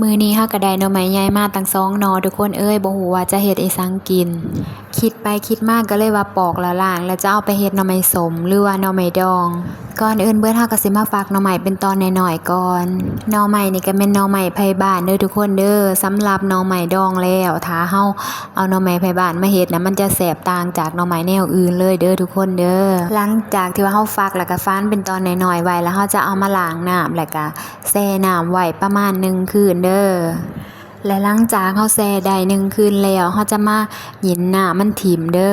ມື້ນີ້ເຮົາກໍໄດ້ໜໍ່ໄມ້ໃຫຍ່ມາຕັ້ງສອງໜໍ່ ທຸກຄົນເອີຍ, ບໍ່ຮູ້ວ່າຈະເຮັດອີ່ສັງກິນ. ຄິດໄປຄິດມາກໍເລີຍວ່າປອກແລ້ວລ້າງ ແລ້ວຈະເອົາໄປເຮັດໜໍ່ໄມ້ສົ້ມ ຫຼືວ່າໜໍ່ໄມ້ດອງ. ກ່ອນອື່ນເບີດ ເຮົາກໍຊິມາຟັກໜໍ່ໄມ້ເປັນຕອນນ້ອຍໆກ່ອນ. ໜໍ່ໄມ້ນີ້ກໍແມ່ນໜໍ່ໄມ້ໄພບ້ານເດີທຸກຄົນເດີ. ສຳລັບໜໍ່ໄມ້ດອງແລ້ວ ຖ້າເຮົາເອົາໜໍ່ໄມ້ໄພບ້ານມາເຮັດນະ ມັນຈະແຊບຕ່າງຈາກໜໍ່ໄມ້ແນວອື່ນເລີຍເດີທຸກຄົນເດີ. ຫຼັງຈາກທີ່ວ່າເຮົາຟັກ ແລ້ວກໍຝານເປັນຕອນນ້ອຍໆໄວ້ ແລ້ວເຮົາຈະເອົາມາລ້າງນ້ຳ ແລ້ວກໍ ແຊ່ນ້ຳໄວ້ປະມານໜຶ່ງຄືນເດີ ແລະ ຫຼັງຈາກເຮົາແຊ່ໄດ້ໜຶ່ງຄືນແລ້ວ ເຮົາຈະມາຍິນນ້ຳມັນຖິ້ມເດີ.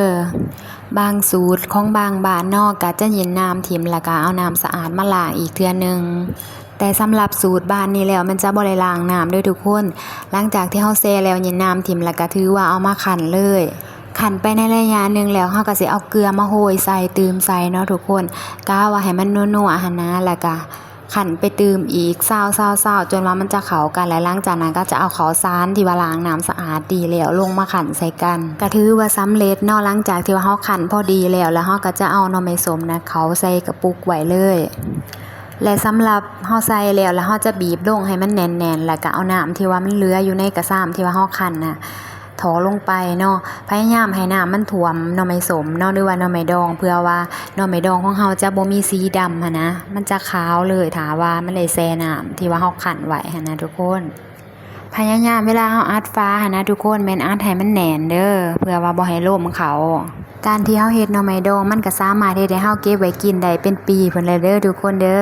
ບາງສູດຂອງບາງບ້ານເນາະ ກໍຈະຍິນນ້ຳຖິ້ມ ແລ້ວກໍເອົານ້ຳສະອາດມາລ້າງອີກເທື່ອໜຶ່ງ. ແຕ່ສຳລັບສູດບ້ານນີ້ແລ້ວ ມັນຈະບໍ່ໄດ້ລ້າງນ້ຳເດີທຸກຄົນ. ຫຼັງຈາກທີ່ເຮົາແຊ່ແລ້ວ ຍິນນ້ຳຖິ້ມ ແລ້ວກໍຖືວ່າເອົາມາຄັ້ນເລີຍ. ຄັ້ນໄປໃນໄລຍະໜຶ່ງແລ້ວ ເຮົາກໍຊິເອົາເກືອມາໂຮຍໃສ່ ຕື່ມໃສ່ເນາະທຸກຄົນ. ກະວ່າໃຫ້ມັນນົວໆຫັ້ນນະ ແລ້ວກໍ ຄັ້ນໄປຕື່ມອີກ ຊາວໆໆ ຈົນວ່າມັນຈະເຂົ້າກັນ ແລະ ຫຼັງຈາກນັ້ນກໍຈະເອົາເຂົ້າສານທີ່ວ່າລ້າງນ້ຳສະອາດດີແລ້ວລົງມາຄັ້ນໃສ່ກັນ ກໍຖືວ່າສຳເລັດເນາະ. ຫຼັງຈາກທີ່ວ່າເຮົາຄັ້ນພໍດີແລ້ວ ແລ້ວເຮົາກໍຈະເອົາໜໍ່ໄມ້ສົ້ມນະ ເຂົ້າໃສ່ກະປຸກໄວ້ເລີຍ ແລະ ສຳລັບເຮົາໃສ່ແລ້ວ ແລ້ວເຮົາຈະບີບລົງໃຫ້ມັນແໜ້ນໆ ແລ້ວກໍເອົານ້ຳທີ່ວ່າມັນເຫຼືອຢູ່ໃນກະຊາມທີ່ວ່າເຮົາຄັ້ນນະ ທໍ່ລົງໄປເນາະ. ພະຍາຍາມໃຫ້ນ້ຳມັນຖ້ວມໜໍ່ໄມ້ສົ້ມເນາະ ຫຼືວ່າໜໍ່ໄມ້ດອງ ເພື່ອວ່າໜໍ່ໄມ້ດອງຂອງເຮົາຈະບໍ່ມີສີດຳຫັ້ນນະ ມັນຈະຂາວເລີຍ ຖ້າວ່າມັນໄດ້ແຊ່ນ້ຳທີ່ວ່າເຮົາຄັ້ນໄວ້ຫັ້ນນະທຸກຄົນ. ພະຍາຍາມເວລາເຮົາອັດຝາຫັ້ນນະທຸກຄົນ ແມ່ນອັດໃຫ້ມັນແໜ້ນເດີ ເພື່ອວ່າບໍ່ໃຫ້ລົມເຂົ້າ. ການທີ່ເຮົາເຮັດໜໍ່ໄມ້ດອງ ມັນກໍສາມາດເຮັດໃຫ້ເຮົາເກັບໄວ້ກິນໄດ້ເປັນປີພຸ້ນແຫຼະເດີທຸກຄົນເດີ.